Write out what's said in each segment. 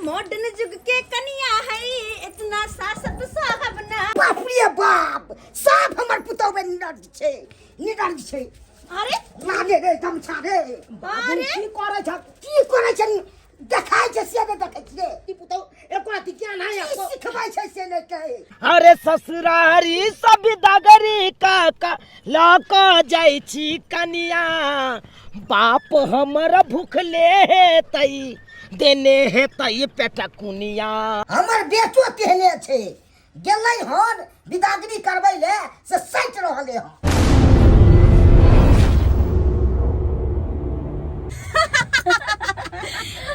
Modern युग के कनिया है इतना सासत साहब ना। बाप रे बाप, साफ हमर पुतहु बे निडर छै, निडर छै। अरे लागे रे गमछा रे। बाबू अरे की करै छ? की करै छै देखाइ छै से नहि देखै छियै। ई पुतहु एको रति ज्ञान है की आपको? सिखबै छै से नहि कहै। अरे ससुरारी सब दागरी काका लऽ कऽ जाइ छी कनिया, बाप हमर भूखले हेतै देने हेतै पेटकुनिया। हमर बेटो तेहने छै, गेलै हन बिदागरी करबै ले से सटि रहलै हन।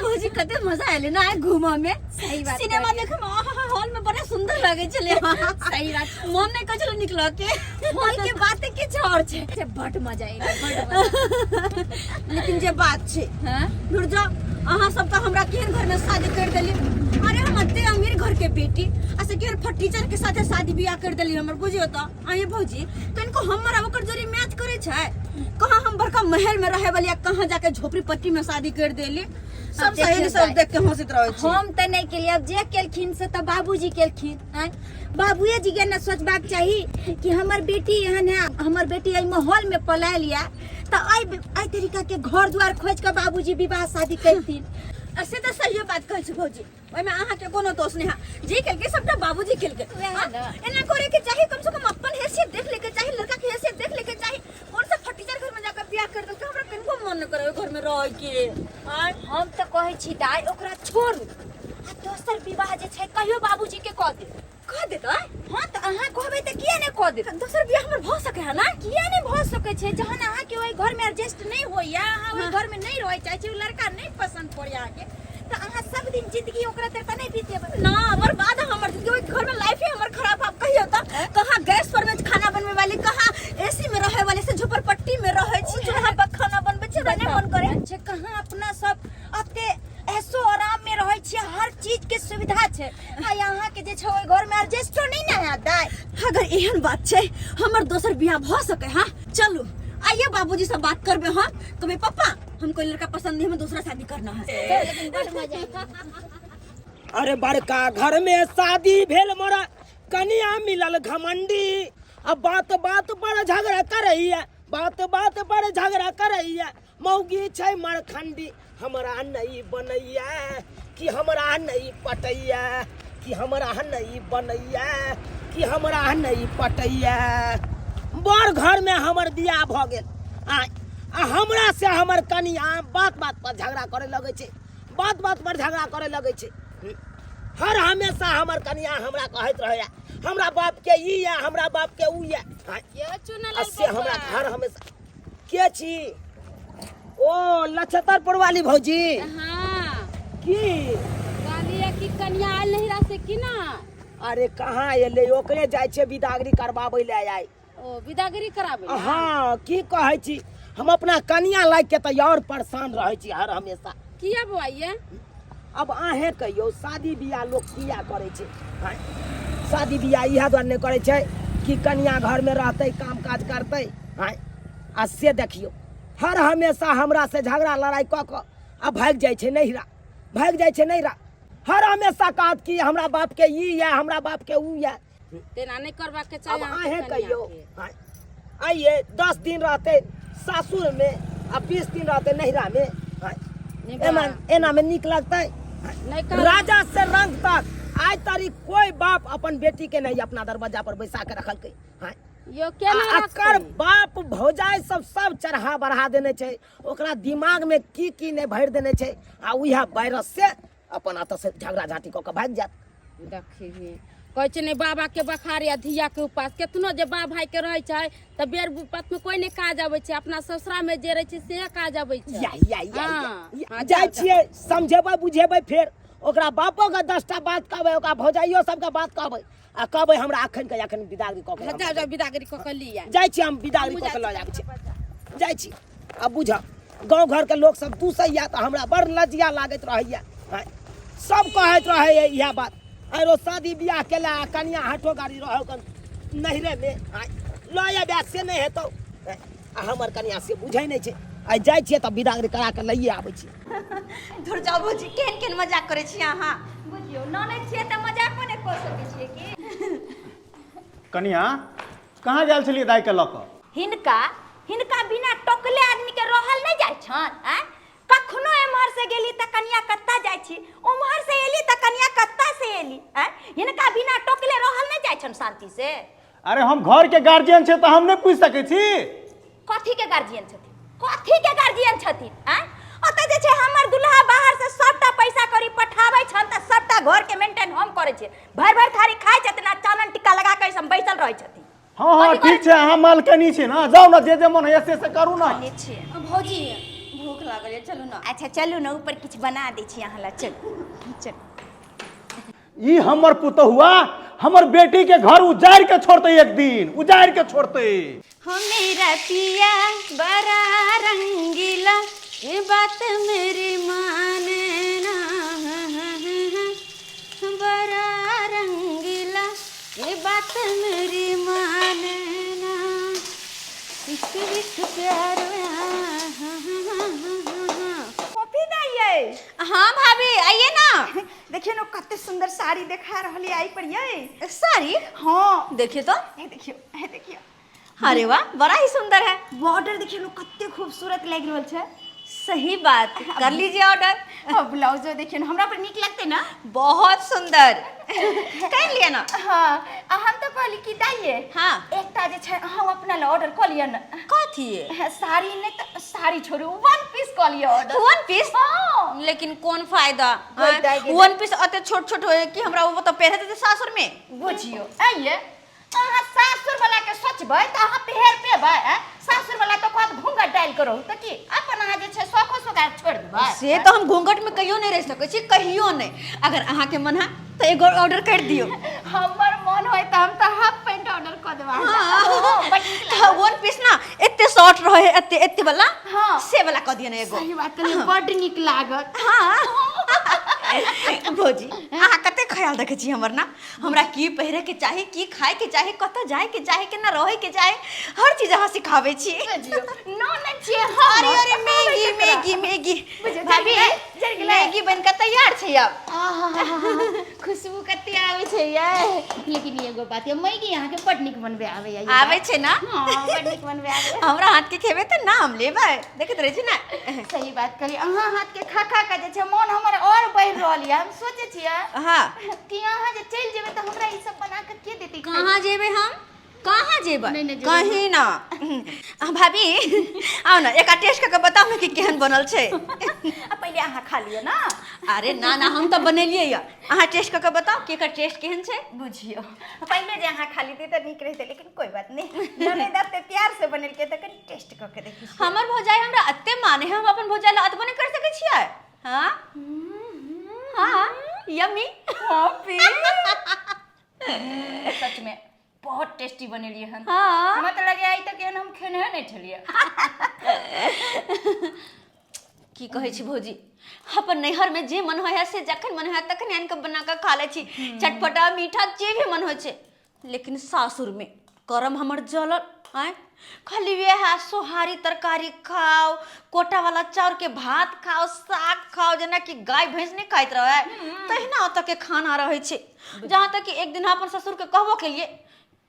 भौजी कते मजा आयल ना घूमऽ में। सही बात सिनेमा कहलियै। देखे में आहा हॉल में बड़ा सुंदर लगे छले। सही बात। मन नहीं करै छले निकलऽ के। हॉल के बात किछु और छै। से बड मजा एलै, बड मजा। लेकिन जे बात छै हाँ? दुर्जा, अहाँ सब तऽ हमरा केहन घर में शादी कर देली। अरे हम एते अमीर घर के बेटी आ से केहन फटीचर के साथे शादी बियाह कर देली हमर, बुझियो तऽ। अहीं भौजी कनिको हमर आ ओकर जोड़ी मैच करे छै। कहाँ हम बड़का महल में रहे वाली आ कहाँ जाके झोपड़ी पट्टी में शादी कर देली। सब अब देखियौ सहेली सब दाइ। देख के हंसैत रहै छै। हम तऽ नहि केलियै, अब जे केलखिन से तऽ बाबूजी केलखिन। आँय बाबूए जी के ने सोचबाक चाही कि हमर बेटी एहन है, हमर बेटी एहि माहौल में पलायल यऽ तऽ एहि तरीका के घर द्वार खोजि कऽ बाबूजी विवाह शादी करथिन। आ से तऽ सहिए बात कहै छी भौजी, ओहिमे अहाँके कोनो दोष नहि है। जे केलकै सबटा बाबूजी केलकै। वएह हाँ, ने। एना करे के चाही, कम से कम अपन हैसियत देख लेके चाही, लड़का के हैसियत देख लेके चाही। कौन सा फटीचर घर में जाकर बियाह कर देलकै, हमरा कनिको मन नहि करे ओहि घर में रह के। आँय? हम तऽ कहै छी दाइ ओकरा छोड़ू आ दोसर विवाह जे छै कहियो बाबूजी के कऽ देब। कह देतै? हाँ तऽ अहाँ कहबै तऽ किया नहि कऽ देत? दोसर बियाह हमर भऽ सकै है ना? किया नहि भऽ सकै छै? जहन अहाँके ओहि घर में एडजस्ट नहि होइया, अहाँ ओहि घर में नहि रहै चाहै छी, ओ लड़का नहि पसन्द पड़ैया अहाँके, तऽ अहाँ सब दिन जिंदगी ओकरा तर तऽ नहि बितेबै ना। हमर बाद हमर जिंदगी ओहि घर में लाइफ ही हमर खराब। आप कहियो तऽ कहाँ गैस पर में खाना बनवे वाली, कहाँ एसी में रहे वाली, से झोपड़पट्टी में रहे छी, चूल्हा पर खाना बनबै छी, हमरा नहि मन करे छै। कहाँ अपना सब एते ऐसो आराम में रहै छियै, हर चीज के सुविधा छै, आ अहाँ के जे छै ओहि घर में एडजस्टो नहि ने हैत दाइ। अगर एहन बात छै हमर दोसर बियाह भऽ सके। हाँ चलू आइए बाबूजी से बात करबे। हाँ कहबे पापा हमको लड़का पसंद नहीं, हमें दूसरा शादी करना है। लेकिन बड़ मजा आयल। अरे बड़का घर में शादी भेल मोरा कनिया मिलल घमंडी, अब बात बात पर झगड़ा करैया, बात बात पर झगड़ा करैया, मौगी छै मरखंडी, हमरा नहीं बनैया कि हमरा नहीं पटैया, कि हमरा नहीं बनैया कि हमरा नहीं पटैया। बड़ घर में हमर बियाह भऽ गेल आ हमरा से हमर कनिया बात बात पर झगड़ा करे लगै छै, बात बात पर झगड़ा करे लगै छै। हर हमेशा हमर कनिया हमरा कहैत रहैया हमरा बाप के ई या हमरा बाप के ऊ या। आ से हमरा हर हमेशा के छी? ओ लछतरपुर वाली भौजी। हाँ। की कहलियै कि कनिया आयल नहीं रहा से की ना? अरे कहाँ एलै, ओकरे जाइ छै बिदागरी करबाबै ले आइ। ओ बिदागरी कराबै? हाँ की कहै छी, हम अपना कनिया लागि के तऽ और परेशान रहै छी हर हमेशा। किया बौआ ये? अब अहें कहियौ शादी बियाह लोक किया करै छै? आँय? शादी बियाह इएह दुआरे नहि करै छै कि कनिया घरमे रहतै काम काज करतै। आँय आ से देखियौ हर हमेशा हमरा से झगड़ा लड़ाइ कऽ कऽ आ भागि जाइ छै नैहरा, भागि जाइ छै नैहरा। हर हमेशा कहत कि हमरा बापके ई यऽ हमरा बापके ऊ यऽ। तेना नहि करबाक के चाही अब अहाँके अहें कनिया कहियौ। के। आँय, आइए 10 दिन रहतै सासुर में आ 20 दिन रहतै नैहरा में। आँय, नहि एना बा। एना में नीक लगतै? नहि कर। राजा से रंग तक आज तारीख कोई बाप अपन बेटी के नहीं अपना दरवाजा पर बैसा के रखलकै। आँय, यो केना आ एकर रखतै? बाप भौजाई सब सब चढ़ा बढ़ा देने छै, ओकरा दिमाग में की की नहीं भरि देने छै आ उएह वायरस से अपन एतऽ से झगड़ा झाँटी कऽ के भागि जायत। देखिही कहै छै ने बाबा के बखार या धिया के उपास, केतनो जे बाप भाई के रहै छै तऽ बेर विपत में कोई नहि काज अबै छै, अपना ससुरा में जे रहै छै से काज अबै छै। या, या, या, हाँ, या, हाँ, जाइ जाउ, छियै समझेबै बुझेबै, फेर ओकरा बापो के 10टा बात कहबै, ओकरा भौजाइयो सबके बात कहबै आ कहबै हमरा अखन के अखन बिदागरी कऽ के जाउ, जाउ, जाउ, बिदागरी कऽ के लिया। जाइ छी हम बिदागरी कऽ के लऽ आबै छी, जाइ छी। आ बुझ गाँव घरके लोक सब दूसैया तऽ हमरा बड़ लज्जा लागैत रहैया। आँय, सब कहैत रहैया इएह बात, आरो शादी बियाह केला आ कनिया हाथो गाड़ी रहौ कन नैहरे में। आँय, लऽ अयबै से नहि हेतौ। आँय, आ हमर कनिया से बुझै नहि छै। आइ जाइ छियै तऽ बिदागरी करा कऽ लैए आबै छियै। धुर जाओ भौजी, केहन केहन मजाक करै छी अहाँ। बुझियौ, ननैद छियै तऽ मजाको नहि कऽ सकै छियै की? कनिया, कहाँ गेल छलियै दाइके लऽ कऽ? हिनका हिनका बिना टोकले आदमी के रहल नहि जाइ छन। आँय, कखनो एम्हर से गेली तऽ कनिया कत्ता जाइ छी, उम्हर से एली तऽ कनिया कत्ता से एली। आँय, हिनका बिना टोकले रहल नहि जाइ छन शांति से। अरे हम घर के गार्जियन छै तऽ हम नहि पूछि सकै छी? कथी के गार्जियन छथिन? कथी के गार्जियन छथिन? आँय, ओतऽ जे छै हमर दुल्हा बाहर से सबटा पैसा कौड़ी पठाबै छन तऽ सबटा घर के मेंटेन हम करै छियै। भरि भरि थारी खाइ छथिन आ चानन टिक्का लगा कऽ सब बैसल रहै छथिन। हँ हँ, ठीक छै, अहाँ मालकनी छी ने, जाउ ने, जे जे मन होइए से से करू ने। ने छियै। भौजी, भूख लागल यऽ, चलू ने। अच्छा चलू ने, ऊपर किछु बना दै छी अहाँ ला, चलू चलू। ई हमर पुतहुआ हमर बेटी के घर उजाड़ के छोड़तै, एक दिन उजाड़ के छोड़तै। हो मेरा पिया बड़ा रंगीला, ये बात मेरी माने ना, बड़ा रंगीला, ये बात मेरी माने ना, इश्क इश्क प्यार में। कॉफी दैयै। हाँ भाभी, आइए ना। देखियौ ने, कते सुंदर साड़ी देखा रहल है आई पर ये। साड़ी? हाँ। देखिए तो। हे देखियौ, हे देखियौ। अरे वाह, बड़ा ही सुंदर है। बॉर्डर देखियौ ने, कते खूबसूरत लागि रहल छै। सही बात, कर लीजिए ऑर्डर। और ब्लाउजो देखियौ ने, हमरा पर नीक लगतै ना? बहुत सुंदर, कर लिया ना। हाँ, आ हम तऽ कहली कि दाइये, हाँ। एकटा जे छै अहाँ अपना लए ऑर्डर कऽ लिअ ने। कथी? साड़ी नहि तऽ साड़ी छोड़ू, वन पीस कऽ लिअ ऑर्डर। वन पीस? हाँ। लेकिन कोन फायदा? कोइ दाइ गेलै। वन पीस अते छोट छोट होए कि हमरा वो तो पहिरे देते सासुर में। बुझियौ आइये, अहाँ सासुर वाला के सोचबै तऽ अहाँ पेहर पेबै? आँय? सासुर वाला तऽ कहत घूंघट डालि कऽ रहू, तऽ की अपन अहाँ जे छै शौखो सोगार छोड़ि देबै? से तऽ हम घूंघट में कहियो नहीं रह सकै छी, कहियो नहीं। अगर अहाँ के मन है तऽ एगो ऑर्डर कर दियो। हमर मन होय तऽ हम तऽ हाफ पैंट ऑर्डर कऽ देबै अहाँ। बड नीक तऽ वन पीस ना एते शॉर्ट रहे, एते एते वाला। हाँ। से वाला कऽ दियो ने एगो। सही बात कहलियै, बड नीक लागत। हाँ भौजी, अहाँ कते ख्याल रखै छी हमर ना। हमरा की पहिरे के चाही, की खाए के चाही, कतऽ जाए के चाही, केना रहे के चाही, हर चीज अहाँ सिखाबै छी। ननद छियै हम। अरे अरे, मैगी मैगी मैगी। बुझियौ, भाभी, जरि गेलै, जरि गेलै। मैगी बन के तैयार छै अब। आहाहाहा, खुशबू कते आबै छै यै। लेकिन एगो बात ये, मैगी अहाँके बड नीक बनबे आबैया। आबै छै ना? हँ, बड नीक बनबे आबैया। हमरा हाथ के खेबै तऽ नाम लेबै, देखैत रहै छी ना। सही बात कहली, अहाँ हाथ के खा खा के जे छै मोन हमर और बढ़ि रहल यऽ। हम सोचै छियै हाँ कि अहाँ जे चलि जेबै तऽ हमरा ई सब बना के के देतै खाय? कहाँ जेबै हम? कहाँ जेबै? नहि, नहि जेबै। कहीं ना। आ, भाभी, आउ ने, एका टेस्ट कऽ के बताउ ने कि केहन बनल छै। आ पहिले अहाँ खा लिअ ना। अरे ना ना, हम तऽ बनेलियै यऽ, अहाँ टेस्ट कऽ के बताउ कि एकर टेस्ट केहन छै। बुझियौ, पहिले जे अहाँ खा लीती तऽ नीक रहितै, लेकिन कोई बात नहीं, ननैद एते प्यार से बनेलकै तऽ कनि टेस्ट कऽ के देखै छियै। हमर भौजाई हमरा एते माने है, हम अपन भौजाई ला अतबो नहि कर सकै छियै? हाँ हाँ, यम्मी। सच में बहुत टेस्टी बनेलियै हन। हाँ। हमरा तऽ लगे आइ तक एहन हम खेने नहि छलियै। की कहै छी भौजी, अपन नैहर में जे मन होइ है से जखन मन होइ तखन आनि कऽ बना कऽ खा लै छी, चटपटा मीठा जे भी मन होइ छै। लेकिन सासुर में करम हमर जलल। आँय, खाली वएह सोहारी तरकारी खाओ, कोटा वाला चाउर के भात खाओ, साग खाओ, जेना कि गाय भैंस नहि खाइत रहै तहिना ओतऽ के खाना रहै छै। जहाँ तक कि एक दिन हम अपन ससुर के कहबो केलिए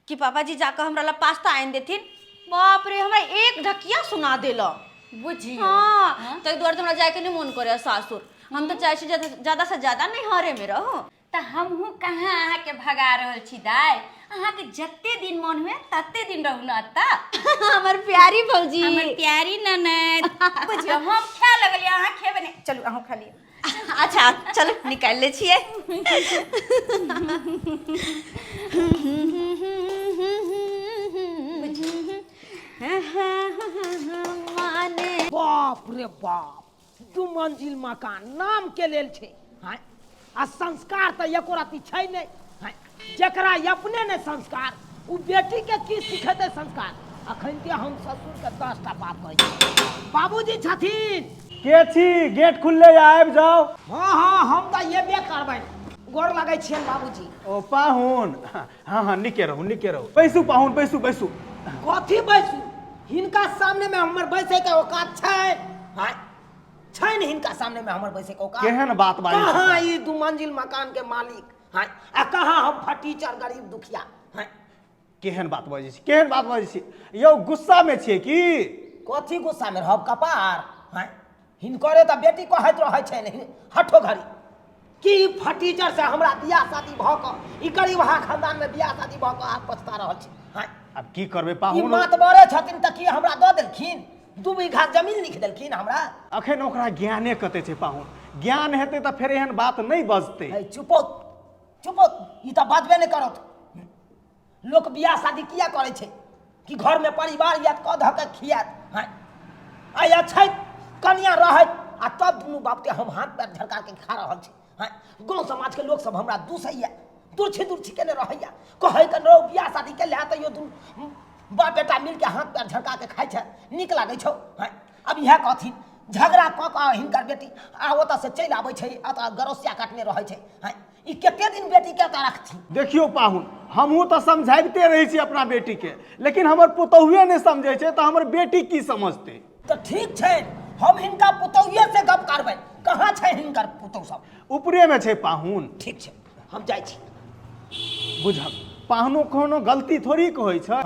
कि पापा जी, जाकऽ हमरा ला पास्ता आनि देथिन, बाप रे, हमरा एक ढकिया सुना देलक। बुझियौ। हाँ, ताहि दुआरे तऽ हमरा जायके नहि मोन करैया सासुर। हम तऽ चाहै छी ज्यादा से ज्यादा नैहरे मे रहू। तऽ हमहूँ कहाँ अहाँके भगा रहल छी दाइ, अहाँके जते दिन मन हुए तते दिन रहू ने एतऽ। हमर प्यारी भौजी, हमर प्यारी ननद। बुझियौ, हम खाय लगलियै, अहाँ खेबै नहि? चलू, अहूँ खा लिअ। अच्छा चलू, निकालि लै छियै। माने बाप रे बाप, दू मंजिल मकान नाम के लेल छै। हाँ, आ संस्कार तऽ एको रत्ती छै नहि। हाँ, जकरा अपने नहि संस्कार, ओ बेटी के की सिखेतै संस्कार? अखन के हम ससुर के 10टा बात कहै छी। बाबूजी छथिन? के छी? गेट खुलले या, आबि जाउ। हाँ हाँ, हम तऽ एबे करबै। गोर लगै छियनि बाबूजी। ओ पाहुन, हाँ हाँ, निके रहू, निके रहू, बैसू पाहुन, बैसू बैसू। कथी बैसू? हिनका सामने में हमर बैसे के औकात छै? हाँ, छैन हिनका सामने में हमर बैसे के औकात। केहन बात बाजै छी? कहाँ ई दू मंजिल मकान के मालिक हैं आ कहाँ हम फटीचर गरीब दुखिया हैं। केहन बात बजै छी, केहन बात बजै छी यौ? गुस्सा में छियै की? कथी गुस्सा में रहब कपार हैं? हिनकरे तऽ बेटी कहैत रहै छै ने हठो घड़ी कि ई फटीचर से हमरा बियाह शादी भऽ कऽ ई गरीबहा खानदान में बियाह शादी भऽ कऽ आब पछता रहल छी हैं। आब की करबै ई पाहुन? मातबरे छथिन तऽ की हमरा दऽ देलखिन 2 बीघा जमीन लिख देलखिन हमरा? अखन ओकरा ज्ञाने कते छै पाहुन, ज्ञान हेतै तऽ फेर एहन बात नहि बजतै। है चुपो चुपो, ई तऽ बाजबे नहि करत। लोक बियाह शादी किया करै छै? कि घरमे परिवार यात कऽ धऽ के खियात हैं आ अछैत कनिया रहैत आ तब दुनू बापके हम हाथ पैर झरका के खा रहल छी हैं। गाँव समाजके लोक सब हमरा दूसैया, दुर्छी दुर्छी केने रहैया, कहै के रौ बियाह शादी के लए तैयो दुनू बाप बेटा मिलके हाथ पैर झरका के खाइ छै, नीक लागै छौ हैं। अब इएह कहथिन झगड़ा कऽ कऽ हिनकर बेटी आ ओतऽ से चलि आबै छै, एतऽ गरोसिया काटने रहै छै हैं। ई कते दिन बेटी के एतऽ रखथिन? देखियौ पाहुन, हमहूँ तऽ समझाबिते रहै छी अपना बेटीके, लेकिन हमर पुतहुए नहि समझै छै तऽ हमर बेटी की समझतै? तऽ ठीक छै, हम हिनका पुतहुए से गप करबै। कहाँ छै हिनकर पुतहु सब? ऊपरेमे छै पाहुन। ठीक छै, हम जाइ छी। बुझक पाहुनो कोनो गलती थोड़ी कहै छै,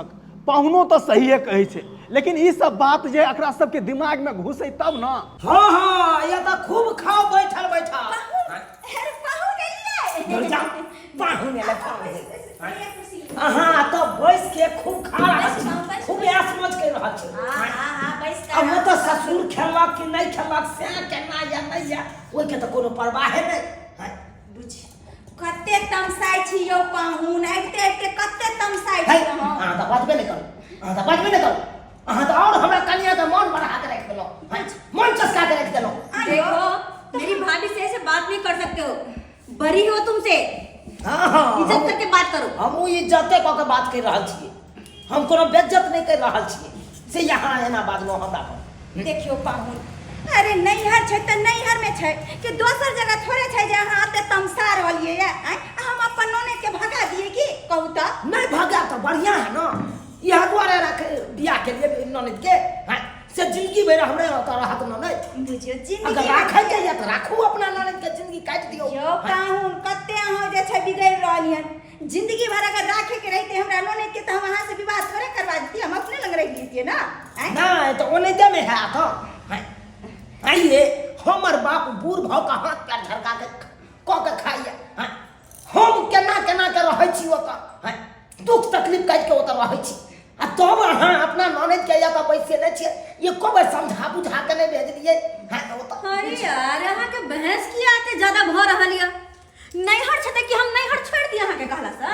पाहुनो तऽ सहिए कहै छै, लेकिन ई सब बात जे एकरा सबके दिमागमे घुसै तब ने। हाँ हाँ, ये तऽ खूब खाओ बैठल बैठल। अरे पाहुन एलियै। दुर्गा, पाहुन एलै, पाहुन एलै। अहाँ तऽ बैस के खूब खा रहल छी, खूब ऐश मौज कर रहल छी। हाँ हाँ हाँ, बैस अब ओ तऽ ससुर खेलक कि नहि खेलक से केना या नहि या ओहिके तऽ कोनो परवाहे नहि हैं। बुझ कते तमसाइ छी यौ पाहुन, आबिते आबिते कते तमसाइ है छी अहाँ। अहाँ तऽ बाजबे नहि करू, अहाँ तऽ बाजबे नहि करू। अहाँ तऽ आओर हमरा कनिया के मन बढ़ा के राखि देलहुँ हैं, मन चसका के राखि देलहुँ। देखो मेरी भाभी से ऐसे बात नहीं कर सकते हो, बड़ी हो तुमसे। हाँ हाँ, इज्जत करके बात करो। हमहूँ इज्जते कऽ के बात करि रहल छियै, हम कोनो बेज्जत नहि करि रहल छियै से यहाँ एना बाजलहुँ हमरा पर। देखियौ पाहुन, अरे नैहर छै तऽ नैहर में छै कि दोसर जगह थोड़े छै जे अहाँ एते तमसा रहलियै ये आँय? आ हम अपन ननैद के भगा दियै की कहू तऽ? नहि भगा तऽ बढ़िआँ है ने, इएह दुआरे रख बियाह के लिए ननैद के हैं, से जिंदगी भरि हमरे ओतऽ रहत ननैद। बुझियौ जिंदगी अगर राखै के यऽ तऽ राखू अपना ननैद के, जिंदगी काटि दियौ। यौ पाहुन, कते अहाँ जे छै बिगड़ि रहलियन। जिंदगी भर अगर राखे के रहते हमरा ननैद के तऽ हम अहाँ से विवाह थोड़े करवा देती, हम अपने लग रख लेतिए ना आँय? नहि तऽ ओनाहिते मे हैत। हँ आइए हमर बाप बूढ़ भऽ कऽ हाथ पैर झरका के कऽ के खाइए हँ, हम केना केना के रहै छी ओतऽ हँ, दुख तकलीफ काटि के ओतऽ रहै छी आ तब अहाँ अपना ननैद के एतऽ बैसेने छियै, एको बेर समझा बुझा के नहि भेजलियै हँ ओतऽ। अरे यार, अहाँ के बहस किया एते ज्यादा भऽ रहल यऽ? नैहर छै तऽ कि हम नैहर छोड़ि दी अहाँके कहला से?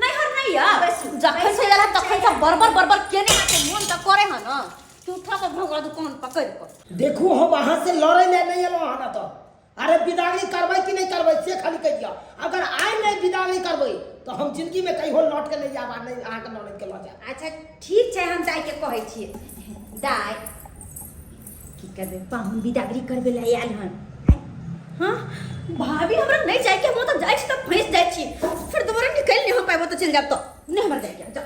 नैहर नहि यऽ। जखन से एल तखन से बरबर बरबर केने अहाँके मोन तऽ करे हँ ने कि उठा कऽ भोगला दुकान पकड़ि कऽ। देखू हम अहाँ से लड़ै लए नहि एलहुँ हँ तऽ अरे बिदागरी करबै कि नहि करबै से खाली कहि दिअ। अगर आइ नहि बिदागरी करबै तऽ हम जिंदगी में कहियो लौट के नहि जायब आ नहि अहाँके ननैद के लऽ जायब। अच्छा ठीक छै, हम जाइके कहै छियै। दाइ की करबै, पाहुन बिदागरी करबै लए आयल हन। हाँ भाभी, हमरा नहीं जाए के, हम तो जाए छी तो फंस जाए छी, फिर दोबारा निकल नहीं हो पाएबो तो चल जाब तो नहीं हमरा जाए के, जाओ।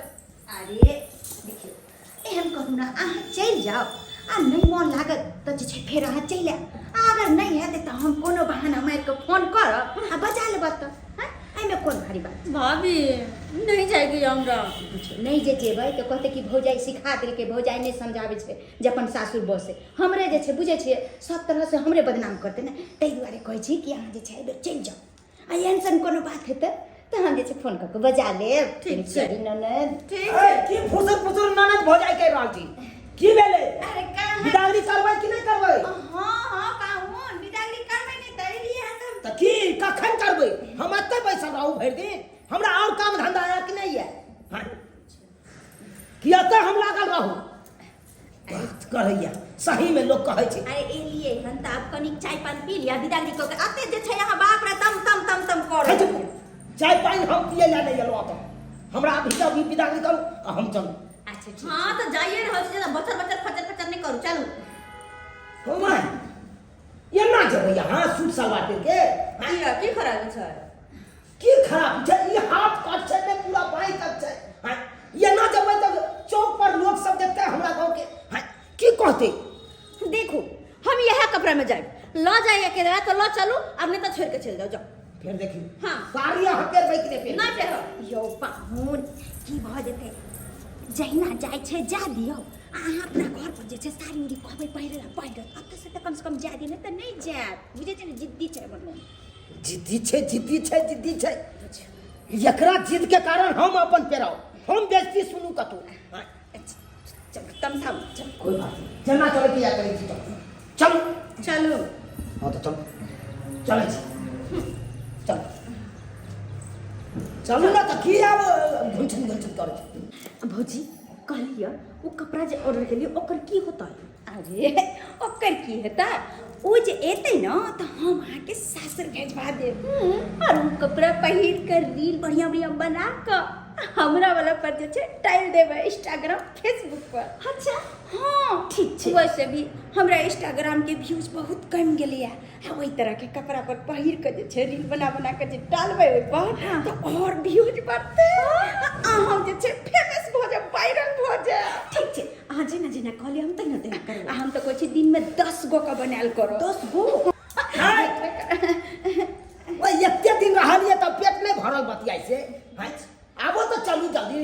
अरे देखियौ एहन करू ना, अहाँ चलि जाओ आ नहीं मन लागत तऽ जे छै फेर अहाँ चलि आयब, आ अगर नहीं हेतै तऽ हम कोनो बहाना मारि कऽ फोन करब आ बजा लेब तऽ हँ, एहिमे कोन भारी बात। भाभी नहीं जाएगी हमरा। बुझियौ नहि जे जेबै तऽ कहतै कि भौजाइ सिखा देलकै, भौजाइ नहि समझाबै छै जे अपन सासुर बसै, हमरे जे छै बुझै छियै सब तरहसँ हमरे बदनाम करतै ने, ताहि दुआरे कहै छी कि अहाँ जे छै एहिबेर चलि जाउ आ एहन सन कोनो बात हेतै तऽ हम जे छै फोन कऽ कऽ बजा लेब। ठीक छै। ननद ठीक ए, की फुसुर फुसुर ननद भौजाइ कहि रहल छी, की भेलै? अरे कहाँ बिदागरी करबै कि नहि करबै? हाँ हाँ पाहुन, बिदागरी करबै नहि तऽ एलियै हन तऽ। तऽ की कखन करबै? हम एतऽ बैसल रहू भरि दिन, हमरा आओर काम धंधा यऽ कि नहि यऽ? हँ कि एतऽ हम लागल रहू बात करैया? सही में लोग कहै छै। अरे एलियै हन तऽ आब कनिक चाय पान पी लिअ बिदागरी कऽ के, एते जे छै अहाँ बाप रे तम तम तम तम है करऽ। चुप, चाय पानि हम पियै लए नहि एलहुँ एतऽ, हमरा अभी अभी बिदागरी करू आ हम चलू। अच्छा ठीक। हाँ तो जाइए रहल छी, ज्यादा बचर बचर फचर फचर नहीं करू, चलू। हो माय, एना जेबै अहाँ सूट सलवार पहिर के? किया की खराबी छै? की खराब छै? ई हाथ कट छै ने पूरा बाँहि तक छै हैं, एना जेबै तऽ चौक पर लोग सब देखते हमरा गाँव के हैं, की कहते? देखू हम इएह कपड़ा में जायब, लऽ जाइए के रहए तऽ लऽ चलू आब नहि तऽ छोड़ि के चलि जाउ जाउ फेर देखी हाँ। साड़ी अहाँ पेरबै कि नहि पेरबै नहि पेरब यौ पाहुन की भऽ जेतै जहिना जाइ छै जा दियौ आ अहाँ अपना घर पर जे छै साड़ी उड़ी कहबै पहिरे लए पहिरत एतऽ से तऽ कमसँ कम जाय दियौ नहि तऽ नहि जायत बुझै छियै ने जिद्दी छै हमर मोन जिद्दी छै जिद्दी छै जिद्दी छै एकरा जिद के कारण हम अपन पेराउ हम बेइज्जती सुनू कतौ हाँ, चल तमसाउ चल कोई बात नहीं जेना चले के या करै छी चलू चलू चलू हाँ तऽ चलू चलै छी चलू चलू ने तऽ की आब घुनछन घुनछन करै छी भौजी कहलियै ओ कपड़ा जे ऑर्डर केलियै ओकर की होतै अरे ओकर की हेतै ओ जे एतै ने तऽ हम अहाँके सासुर भेजवा देब आओर ओ कपड़ा पहिर कऽ रील बढ़िआँ बढ़िआँ बना कऽ हमरा वाला पर जे छै डालि देबै इंस्टाग्राम फेसबुक पर अच्छा हाँ ठीक छै। वैसे भी हमरा इंस्टाग्राम के व्यूज बहुत कम गेलैया आ ओहि तरह के कपड़ा पर पहिर कऽ जे छै रील बना बना कऽ जे डालबै ओहि पर तऽ आओर व्यूज बढ़तै आ अहाँ जे छै फेमस भऽ जायब वायरल भऽ जायब ठीक छै अहाँ जेना जेना कहलियै हम तहिना तहिना करबै आ हम तऽ कहै छी दिनमे 10 गो के बनायल करो 10 गो ओए एते दिन रहलियै तऽ पेट नहि भरल बतियाइ से हैं? आबो तऽ चलू जल्दी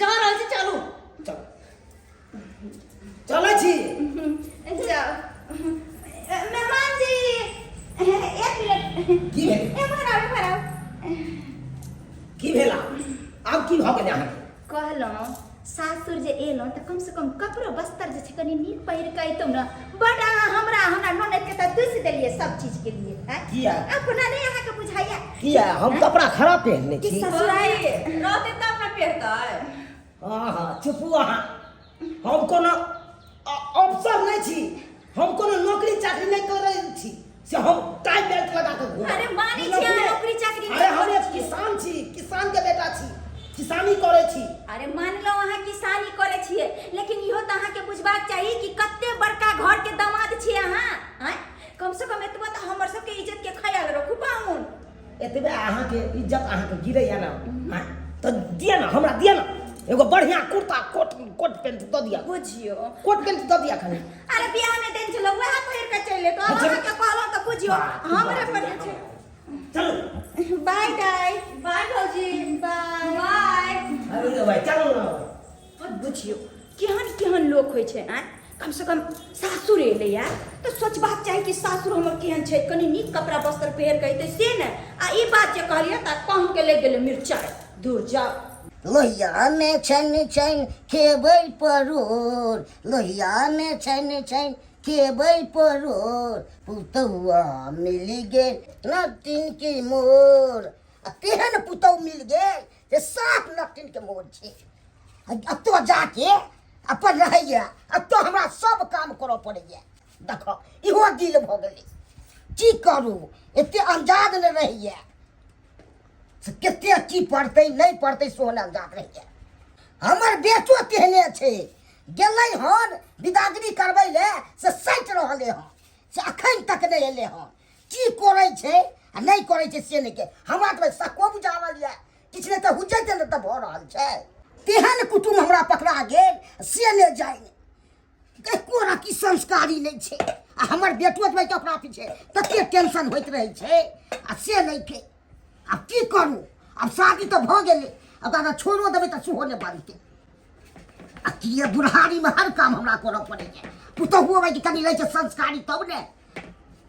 जा रहल छी चलू चलू चलै छी जाओ मेहमान जी एक मिनट की भेल एम्हर आउ एम्हर आउ की भेल आब आब की भऽ गेल अहाँके कहलहुँ सासुर जे एलहुँ तऽ कमसँ कम कपड़ो बस्तर जे छै कनि नीक पहिर कऽ अयतहुँ ने बड अहाँ हमरा हमरा ननदके तऽ दूसि देलियै सब चीजके लिए आँय? किया? अपना नहि अहाँके बुझाइया किया हम कपड़ा खराब पहिरने कि छी ससुराल रहतै तब ने पहिरतै हाँ हाँ चुपू अहाँ हम कोनो अफसर नहि छी हम कोनो नौकरी चाकरी नहि करै छी से हम टाई बेल्ट लगा के घूमब अरे मानै छी अहाँ नौकरी चाकरी नहि अरे हम करै एक छी। किसान छी किसान के बेटा छी किसानी करै छी अरे मानलहुँ अहाँ किसानी करै छियै लेकिन इहो तऽ अहाँके बुझबाक चाही कि कते बड़का घरके दामाद छियै अहाँ आँय कमसँ कम एतबा तऽ हमर सबके इज्जतके ख्याल रखू पाहुन एतबे अहाँके इज्जत अहाँके गिरैया ने आँय, तऽ दिअ ने हमरा दिअ ने एगो बढ़िया कुर्ता कोट कोट पेंट दऽ दिअ बुझियो कोट पेंट दऽ दिअ खाली अरे बियाह में देन छलो वएह पहिर के चलि एतो आब अच्छा। अहाँके कहलहुँ तऽ बुझियो हमरे पर जे छै चलू बाय दाई बाय भौजी बाय बाय अरे भाई चलू ना मत बुझियो केहन केहन लोक होइ छै आँय कम से कम सासुर एलैया तऽ सोचबाक चाही कि सासुर हमर केहन छै कनि नीक कपड़ा वस्त्र पहिर कऽ अयतै से ने आ ई बात जे कहलियै तऽ पाहुनके लागि गेलै मिरचाइ दूर जाउ लोहिया में छन छन खेबै परोर लोहिया में छन छन खेबै परोर पुतहुआ मिल गेल नटिन की मोर आ तेहन पुतहु मिल गेल जे साफ नटिन के मोर छै आ एतऽ जाके अपन रहैया एतऽ हमरा सब काम करऽ पड़ैया देखऽ इहो दिल भऽ गेलै की करू एते अंदाज नहि रहैया से कते की पड़तै नहि पड़तै सेहो नहि अंदाज रहैया हमर बेटो तेहने छै गेलै हन बिदागरी करबै ले से सटि रहलै हन से अखन तक नहि एलै हन की करै छै आ नहि करै छै से नहि के हमरा तऽ सक्को बुझा रहल यऽ किछु नहि तऽ हुजैत नहि तऽ भऽ रहल छै तेहन कुटुम्ब हमरा पकड़ा गेल से नहि जानि एको रति संस्कारी नहि छै आ हमर बेटो जे ओकरा पीछे तते टेंशन होइत रहै छै आ से नहि के आब की करू आब शादी तऽ भऽ गेलै आब अगर छोड़ो देबै तऽ सेहो नहि बनतै आ की बुढ़ारीमे हर काम हमरा करऽ पड़ैए पुतहुओ कि कनि रहै छै संस्कारी तब ने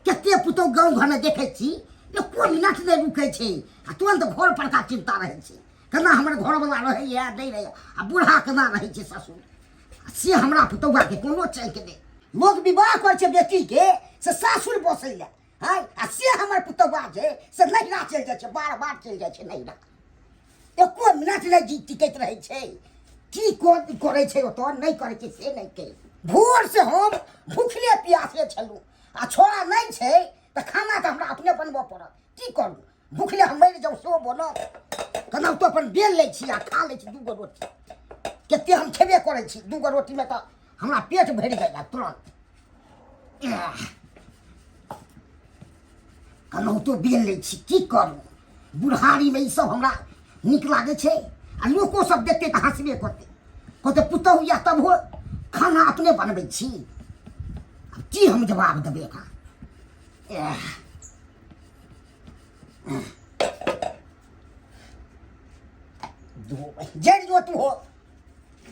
कते पुतहु गाँव घरमे देखै छी एको मिनट नहि रुकै छै आ तुरन्त घर परका चिन्ता रहै छै केना हमर घरवला रहैए नहि रहैए आ बूढ़ा केना रहै छै ससुर से हमरा पुतौआके कोनो चैक नहि लोक विवाह करै छै बेटीके से सासुर बसै लए हँ आ से हमर पुतौआ छै से नैहरा चलि जाइ छै बार बार चलि जाइ छै नैहरा एको मिनट नहि जी टिकैत रहै छै की करै छै ओतऽ नहि करै छै से नहि कहि भोर से हम भूखले प्यासले छलहुँ आ छोड़ा नहि छै तऽ खाना तऽ हमरा अपने बनबऽ पड़त की करू भूखले हम मरि जाउ सेहो बनत केनाहितो अपन बेल लै छी आ खा लै छी दूगो रोटी कते हम खेबे करै छी दूगो रोटीमे तऽ हमरा पेट भरि गेल तुरन्त केनाहितो बेल लै छी की करू बुढ़ारीमे ईसब हमरा नीक लागै छै आ लोको सब देखतै तऽ हँसबे करतै कहतै पुतहु या तबहो खाना अपने बनबै छी आब की हम जवाब देबै एकरा जड़ जो तू हो।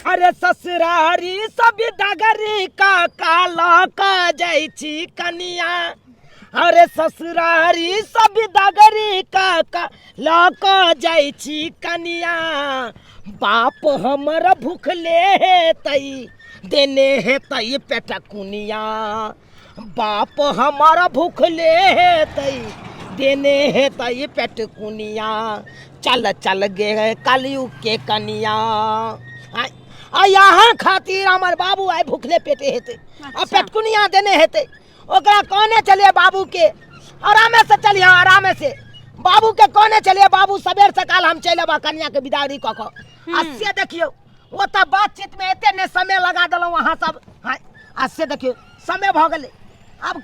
अरे ससुरारी सब डगरी का काला का जाइ छी कनिया, अरे ससुरारी सब डगरी का काला का जाइ छी कनिया, बाप हमर भूखले हेतै देने हेतै पेटकुनिया, बाप हमर भूखले हेतै देने हेतै पेटकुनिया, चल चल गे कलयुग के कनिया। आ यहाँ खातिर हमर बाबू आइ भूखले पेटे हेतै आ पेटकुनिया देने हेतै, ओकरा कहने चलिए बाबू के आरामे से चलिए, आरामे से बाबू के कहने चलिए बाबू सबेर सकाल हम चलि अबा कनिया के विदागरी कऽ कऽ। आ से देखियौ ओतऽ बातचीत में एते ने समय लगा देलहुँ अहाँ सब। हाँ, आ से देखियौ समय भऽ गेलै, अब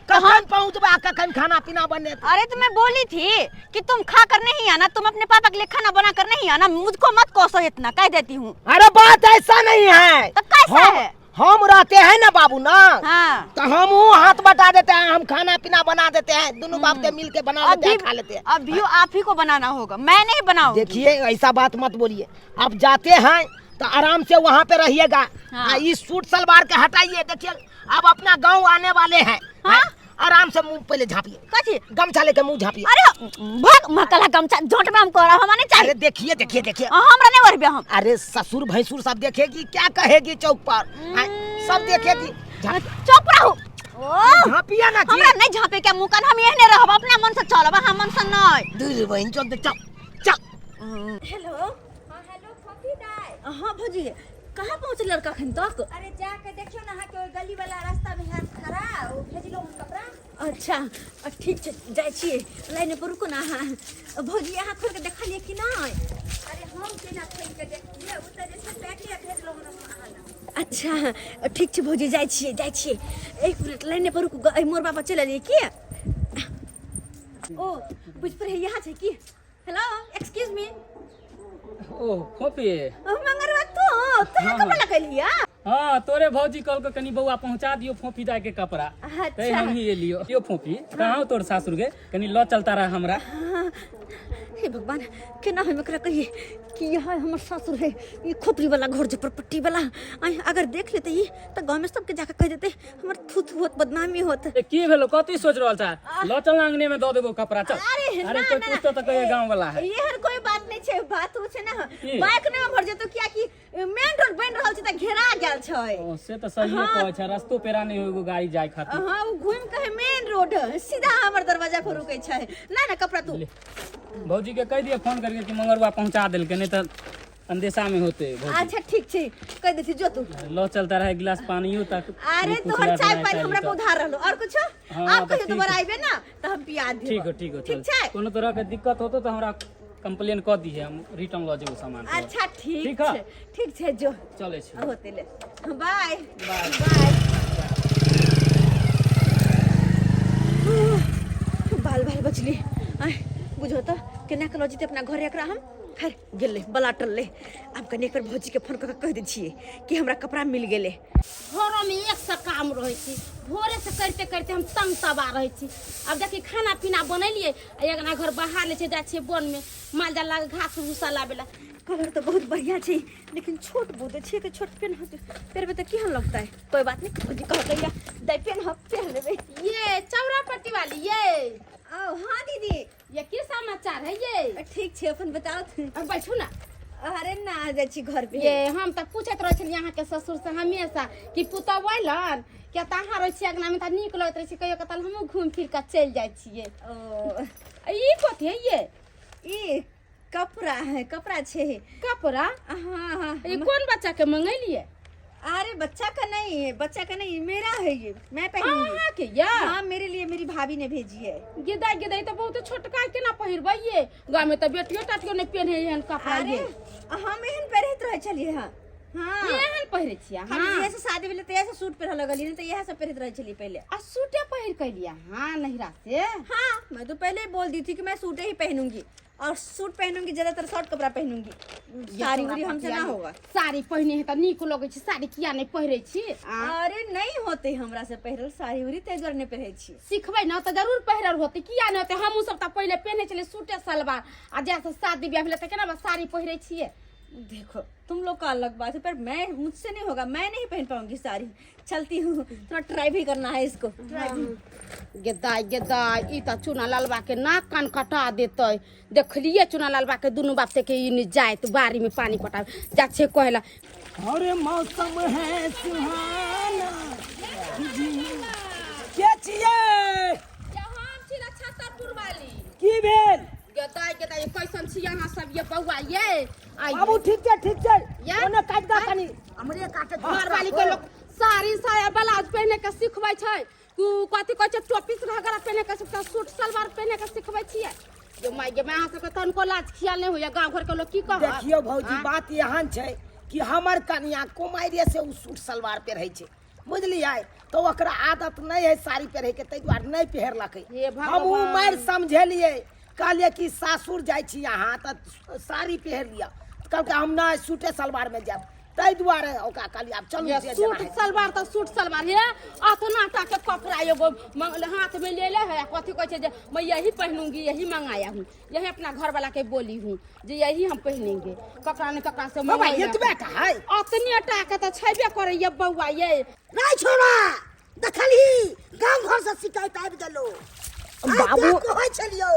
कखन पहुँचबै आ कखन खाना पीना बनेतै। अरे तो मैं बोली थी कि तुम खा कर नहीं आना, तुम अपने पापा के लिए खाना बना कर नहीं आना, मुझको मत कोसो इतना, कह देती हूँ। अरे बात ऐसा नहीं है। तो कैसा है? हम रहते हैं ना बाबू ना, हाँ। तो हम हाथ बटा देते हैं, हम खाना पीना बना देते हैं, दोनों बाप के मिल के बना लेते हैं, खा लेते हैं। अभी आप ही को बनाना होगा, मैं नहीं बनाऊंगी। देखिए ऐसा बात मत बोलिए, आप जाते हैं तो आराम से वहाँ पे रहिएगा। हाँ। इस सूट सलवार के हटाइए, देखिए अब अपना गांव आने वाले हैं। हाँ? आराम से मुंह पहले झाँपिए, कथी? गमछा लेके मुंह झाँपिए। अरे भाग मकला गमछा झोंट में हम करा, हमारे चाहिए। अरे देखिए देखिए देखिए, हाँ, हमरा नहीं वरबे हम। अरे ससुर भैंसुर सब देखेगी, क्या कहेगी चौक पर, हाँ, सब देखेगी। चुप रहो। ओ, झाँपिए ना जी। हमरा नहीं झाँपे के मुँह कान, हम एहने रहब, अपना मन से चलब, हम मन से नहीं। दूर बहन चल दे, चल चल। हेलो। हाँ, हेलो, फोफी दाई। हाँ भौजी, कहाँ पहुँचल लड़का अखन तक? अरे जाके देखियो ना, अहाँके ओहि गली वाला रास्ता में है खड़ा, ओ भेजलो हम कपड़ा। अच्छा, ठीक छै, जाइ छियै, लाइन पर रुकू ना अहाँ। भौजी अहाँ खोलि के देखलियै कि नहि? अरे हम केना खोलि के देखलियै, ओ तऽ जे छै पैके भेजलो हम अहाँ लग। अच्छा ठीक छै भौजी, जाइ छियै जाइ छियै, एक मिनट लाइन पर रुकू, एहि मोड़ बाबा चलि एलियै की? ओ बुझि पड़ै यहाँ छै की? Hello, excuse me. ओ फोपी। ओ मंगरवा तू तोरा हाँ। कपड़ा लगेलिया? हाँ, तोरे भौजी कहलको कनी बौआ पहुंचा दियो फोपी दाई के कपड़ा। अच्छा। तै हम ही एलियो। यो फोपी, कहाँ तोर सासुर गे? कनी ल चलता रहा हमरा। हाँ। हे भगवान, केना हम एकरा कहिए कि यहाँ हमर सासुर है, ये खोपड़ी वाला घर झोपड़पट्टी वाला। आइ अगर देख लेते ई त गांव में सबके जाके कह देते हमर थू थू होत, बदनामी होत। ए, की भेलो, कथी सोच रहल छा? ल चल आंगने में दऽ देबो कपड़ा, चल। अरे, अरे ना, कोई ना, पूछतो त कहिए गांव वाला है। ये हर कोई बात नहीं छै, बात उ छै ना, की? बाइक नहीं भर जेतो किया कि मेन रोड बन रहल छै त घेरा गेल छै। ओ, से त सहिए हाँ। कहै छै, रस्तो पेरा नहीं हो एगो गाड़ी जाय खातिर। हाँ, उ घूम के है मेन रोड सीधा हमर दरवाजा पर रुकै छै। ना ना कपड़ा तू ले। भौजी के कह दिए फोन करके कि मंगरुआ पहुंचा देलकै, नहीं त अंदेशा में होते भौजी। अच्छा ठीक छै, कह देती जो तू। ल चलता रहे गिलास पानियो तक। अरे कुछ तोहर लड़ चाय रहा है पानी चाय हमरा तो। पर उधार रहलो, और कुछ? हाँ, आप तो कहियो ठीक दोबारा है। आइबे ना त हम पिया देब। ठीक हो, ठीक हो, ठीक चल। छै? कोनो तरह के दिक्कत होतो तो हमरा कंप्लेन कर दिहे, हम रिटर्न ल जेबो सामान तोहर। अच्छा ठीक ठीक है? छै, ठीक छै, जो। चलै छी। होते ले, बाय बाय। बाय। बाल बाल बचली। आय बुझो त केना के लऽ जेतै अपना घरे एकरा हम। खैर गेलै बला टललै। आब कनि एक बेर भौजी के फोन कऽ के कहि दै छियै कि हमरा कपड़ा मिल गेलै। घरोमे एक से काम रहै छै, भोरे से करिते करिते हम तंग तबाह रहै छी। आब देखी खाना पीना बनेलियै आ अगना घर बाहर लै छै, जाइ छियै वनमे माल जाल लागे घास भूसा लाबे ला। कलर तऽ बहुत बढ़िया छै, लेकिन छोट बहुत छै, तऽ छोट पेन्ह पेरबै तऽ केहन लगतै? कोई बात नहीं, भौजी कहलकै या दै पेन्ह, पेन्ह लेबै। ये चौरा पट्टी वाली ये। ओ हाँ दीदी। ये की समाचार है ये? ठीक छै, अपन बताउ। अब बैठू ना। अरे ना जाइ छी घर पे। ये हम तऽ पूछैत रहै छलियै अहाँके ससुर से हमेशा कि पुतहु अयलन किया तऽ अहाँ रहै छियै अङ्गनामे तऽ नीक लगैत रहै छै, कहियो कताल हमहूँ घूमि फिर कऽ चलि जाइ छियै। ओ ई कथी है ये? ई कपड़ा है, कपड़ा छै। कपड़ा? हाँ हाँ। ई कोन बच्चा के मंगेलियै? अरे बच्चा का नहीं है, बच्चा का नहीं, मेरा है ये, मैं पहनूंगी। अहाँ के या? हाँ, मेरे लिए मेरी भाभी ने भेजी है। गिदाई गिदाई तो बहुत छोटका केना पहिरबै ये? गाँव में तो बेटियो टाटियो नहीं पेन्हे एहन कपड़ा अरे ये। हम एहन पहिरैत रहै छलियै। हाँ हाँ। एहन पहिरे छियै हम अहाँ जहिया से शादी भेलै तहिया से सूट पहिरऽ लगलियै, नहीं तो इएह सब पहिरैत रहै छलियै पहिले। आ सूटे पहिर के एलियै अहाँ नहिरा से? हाँ, मैं तो पहले ही बोल दी थी कि मैं सूटे ही पहनूंगी और सूट पहनूंगी, ज्यादातर शॉर्ट कपड़ा पहनूंगी, साड़ी उड़ी हमसे ना होगा। साड़ी पहिने है तऽ नीक लगै छै, साड़ी किया नहि पहिरै छी? आ? अरे नहीं होते हमरा से पहिरल साड़ी उड़ी, ताहि दुआरे नहीं पहिरै छी। सिखबै ने तऽ जरूर पहिरल होतै, किया नहि होतै? हमहूँ सब तऽ पहिले पहिने छलियै सूटे सलवार, आ जहिया से शादी बियाह भेलै तऽ केना बस साड़ी पहिरै छियै। देखो तुम लोग का अलग बात है, पर मैं मुझसे नहीं होगा, मैं नहीं पहन पाऊंगी साड़ी। चलती हूँ, थोड़ा ट्राई भी करना है इसको, ट्राई भी। गेदाय गेदाय, ई तऽ चूना लालबा के नाक कान कटा देतै। देखलियै चूना लालबा के दुनू बाप से के ई नहि जायत बाड़ी में पानी पटाबे जा छै कहला। और मौसम है सुहाना जी। के छियै? हम छी ना छतरपुर वाली। की भेल? गेदाय गेदाय, कैसन छी अहाँ सब ये बौआ ये? आइए। बाबू ठीक छै, ठीक छै। या? ओने काटि दऽ कनी। हमरे काटे। घर वाली के लोग साड़ी साया ब्लाउज पहने के सिखबै छै, कु कथी कहै छै टोपी घाघरा पहने के सिखबै, सूट सलवार पहने के सिखबै छियै। जो माय गे, अहाँ सबके तनको लाज खियाल नहि होइया? गाँव घर के लोग की कहत? देखियौ भौजी, बात एहन छै कि हमर कनिया कुमारिये से ओ सूट सलवार पहिरै छै, बुझलियै? तऽ ओकरा आदत नहि है साड़ी पहिरैके, ताहि दुआरे नहि पहिरलकै। हे भगवान। हमहूँ मारि समझेलियै, कहलियै कि सासुर जाइ छी अहाँ तऽ साड़ी पहिर लिअ। कहलकै हम नहि, सूटे सलवारमे जायब। ताहि दुआरे ओकरा कहलियै आब चलू ये जे सूट जेना हेतै। सलवार तऽ सूट सलवार हे, अतना टा के कपड़ा एगो हाथ में ले ले है, कथी कहै छै जे मैं यही पहनूंगी, यही मंगाया हूँ, यही अपना घर वाला के बोली हूँ जे यही हम पहनेंगे। ककरा ने ककरा से बाबा मंगैलक। एतबे टा है? अतने टा के तऽ छेबे करैया बौआ ये। नहीं छोड़ा, देखलही गांव घर से शिकायत आबि गेलो। बाबू। कहै छलियौ।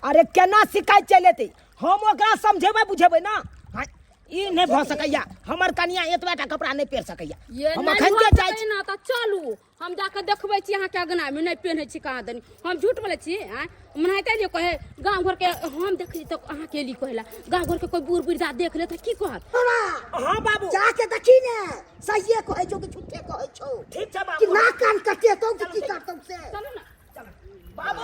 अरे केना शिकायत चलि एतै? हम ओकरा समझेबै बुझेबै ना। हाँ, ई नहि भऽ सकैया, हमर कनिया एतबा टा कपड़ा नहि पहिर सकैया। ये हम नहि अखन भऽ के जाइ सकै छी। ना तऽ चलू, हम जाके देखबै छी अहाँके अगना में नहि पेन्है छी कहाँ दनी। हम झूठ बोलै छी? आँय, मनाइते जे कहे गाँव घर के हम देखली तऽ अहाँके एली कहला, गाँव घर के कोई बूढ़ वृद्धा देख ले तऽ की कहत? छोड़ा। हाँ बाबू, जाके देखी ने, सहिए कहै छौ कि झूठे कहै छौ? ठीक छै कि बाबू, नाक कान कटेतौ कि की करतौ से? चलू ना। बाबू।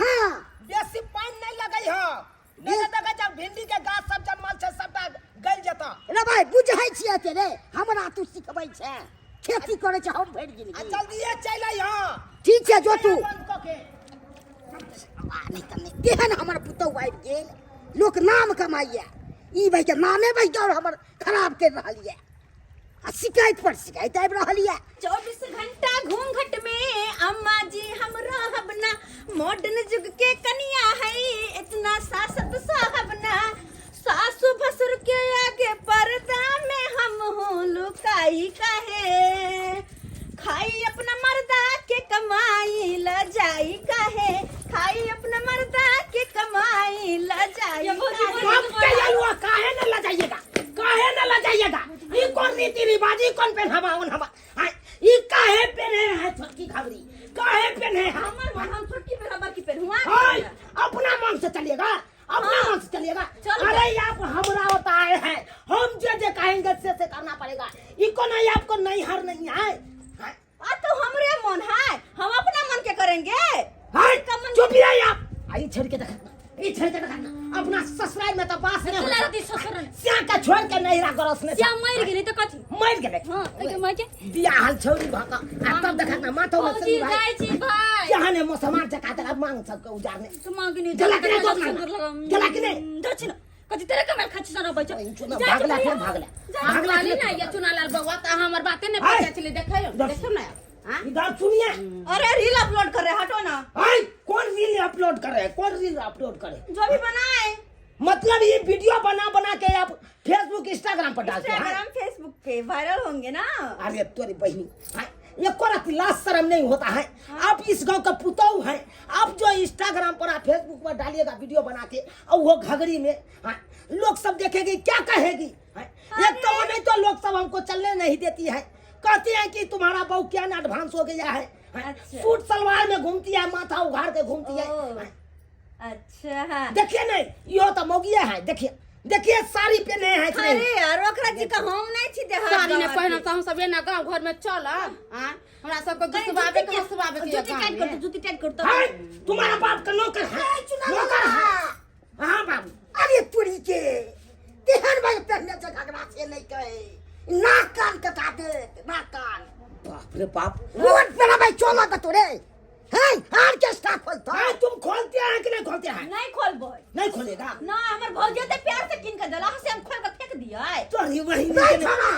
हाँ। बेसी पानि नहि लगै ह, नहि तऽ देखै छ भिंडी के गाछ सब जनमल छै, सबटा गलि जेतऽ। रे भाई, बुझै छियै ते रे, हमरा तू सिखबै छै? खेती करै छै हम भरि आ जिंदगी। जल्दिए चलि अइहऽ। ठीक छै, जो तू। बंद कऽ के। नहि तऽ नहि, तेहन हमर पुतहु आबि गेल, लोक नाम कमाइया, ई भाई के नामे भाई दौड़ हमर खराब करि रहल यऽ आ शिकायत पर शिकायत आबि रहल यऽ। 24 घंटा घूंघट में अम्मा जी हम रहब ना, मॉडर्न युग के कनिया है, इतना सासत साहब ना, सासू भसुर के आगे पर्दा में हम हूँ लुकाई काहे, खाई अपना मर्दा के कमाई ल जाई काहे, खाई अपना मर्दा के कमाई ल जाई काहे। हम कहियो काहे न लजाइएगा, काहे न लजाइएगा? ई कौन रीति रिवाज, ई कौन पहनावा ओनहावा? हाँ, ई काहे पहने है छोटकी घाघरी, काहे पहने है? हमर मन, हम छोटकी पहना बड़की पहनुआ। हाय, अपना मन से चलिएगा, अपना मन से चलिएगा। चल। अरे आप हमरा होता है, हम जे जे कहेंगे से करना पड़ेगा। ई को नहीं, आपको नहीं हर नहीं है। हाँ, आ तो हमरे मन है, हम अपना मन के करेंगे। हाय, का मन- चुप ही आप। आई छेड़ के देखना, ई छेड़ के देखना, अपना ससुराल में तो बास नहीं चला होता। दी ससुराल। श्या के छोड़ के नैहरा गरस ने। श्याम मर गेली तऽ कथी? मर गेलै। हाँ, एके माय के बियाह छौरी भऽ कऽ आ तब देखा ना माथो में भौजी सिंदूर है। जाइ छी भाई। केहन है मौसमार जका तेरा मांग सबके उजाड़ने। तो मांगनी गेला कि नहि तोर सिंदूर लगा। गेला कि नहि? जाइ छी ना, कथी तेरे कमाल खाची सन अबै छौ। चुना जाइ छी भागला भैया। फेर भागला। भागला कहली फेर। ना ये चुनालाल बउआ तऽ अहाँ हमर बाते नहि हाय। पचा छलै। देखियौ, इधर देखियौ ना। हाँ? इधर सुनिए। अरे रील अपलोड कर रहे, हटो ना। हाय, कौन रील अपलोड कर रहे हैं? कौन रील अपलोड कर रहे हैं? जो भी बनाए। मतलब ये वीडियो बना बना के आप फेसबुक इंस्टाग्राम पर डालते हैं? इंस्टाग्राम फेसबुक पे वायरल होंगे ना। अरे तोरी बहनी, हाँ, ये कोरत लाज शर्म नहीं होता है? आप इस गांव का पुतहु है, आप जो इंस्टाग्राम पर आप फेसबुक पर डालिएगा वीडियो बना के और वो घघरी में, हाँ, लोग सब देखेगी क्या कहेगी? हाँ, एक तो वो नहीं तो लोग सब हमको चलने नहीं देती है, कहती है कि तुम्हारा बहू क्या ना एडवांस हो गया है, हाँ, सूट सलवार में घूमती है, माथा उघाड़ के घूमती है। ओ। हाँ, अच्छा देखिए नहीं, यो तो मौगिया है, देखिए देखिए साड़ी पहने है कि नहीं? अरे यार, ओकरा जी का हम नहीं छी देहात साड़ी नहि गंवार पहिनब के। तऽ हम सब एना गाँव घर में चलब? आँ, हमरा सबके गुस्साबे के हंसबाबे के जूती टाइट कर दो, जूती टाइट कर दो। हाय, तुम्हारा बाप का नौकर है, नौकर है। हाँ बाबू। अरे तुरी के तेहन भाई पहने छै घघरा से नहि कहे। नाक कान कटा देत, नाक कान। बाप रे बाप। रोड पर अबै चलऽ दतो रे। हैं, आर्केस्ट्रा खोलतो। हाँ, तुम खोलते हैं कि नहीं खोलते हैं? नहीं खोलबै। नहीं खोलेगा ना, हमर भौजी ते प्यार से कीन के देला से हम खोल के फेंक दियै। तोरी वही नहीं छोड़ा,